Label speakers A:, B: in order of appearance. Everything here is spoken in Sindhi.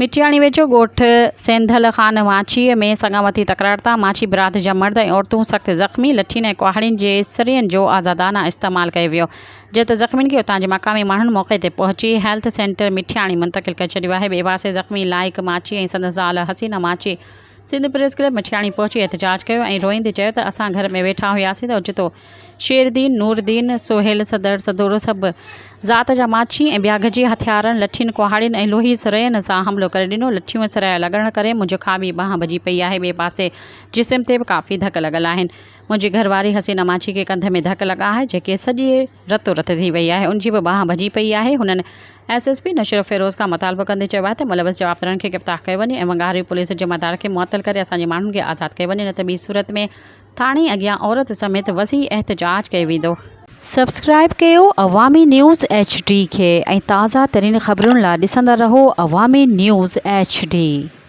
A: مٺياڻي ويجهو ڳوٺ سينڌل خان ماڇيء ۾ سڱاوتي تڪرار تان ماڇي برادري جا مرد ۽ عورتون سخت زخمي، لٺين ۽ ڪهاڙين جي سرين جو آزادانه استعمال ڪيو ويو، جنهن تي زخمين کي اتان جي مقامي ماڻهن موقعي تي پهچي هيلٿ سينٽر مٺياڻي منتقل ڪري ڇڏيو آهي، ٻئي پاسي زخمي لائق ماڇي ۽ سندس زال حسينه ماڇي سنڌ پريس ڪلب مٺياڻي پهچي احتجاج ڪيو ۽ روئيندي چيو ته اسان گهر ۾ ويٺا هياسين ته اوچتو شيردين، نوردين، سهيل، صدر، سدورو سڀ ذات جا ماڇي ۽ ٻيا گڏجي هٿيارن، لٺين، ڪهاڙين ۽ لوهي سرين سان حملو ڪري ڏنو. لٺيون ۽ سريا لڳڻ ڪري منهنجو کاٻي ٻانهن ڀڄي پئي آهي، ٻئي پاسي جسم تي به ڪافي ڌڪ لڳل آهن. منهنجي گهر واري حسينه ماڇي کي ڪنڌ ۾ ڌڪ لڳا آهي، جيڪي سڄي رتو رت ٿي وئي آهي، ان جي به ٻانهن ڀڄي پئي آهي. هنن ايس ايس پي نوشهروفيروز کان مطالبو ڪندي چيو آهي ته ملوث جوابدارن کي گرفتار ڪيو وڃي ۽ ونگاري پوليس ذميدار کي معطل ڪري اسان جي ماڻهن کي آزاد ڪيو وڃي نه ته ٻي صورت ۾ ٿاڻي اڳيان عورت سميت وسيع احتجاج ڪيو ويندو.
B: سبسڪرائب ڪيو عوامي نيوز ايڇ ڊي کي ۽ تازه ترين خبرن لا ڏسندا رهو عوامي نيوز ايڇ ڊي.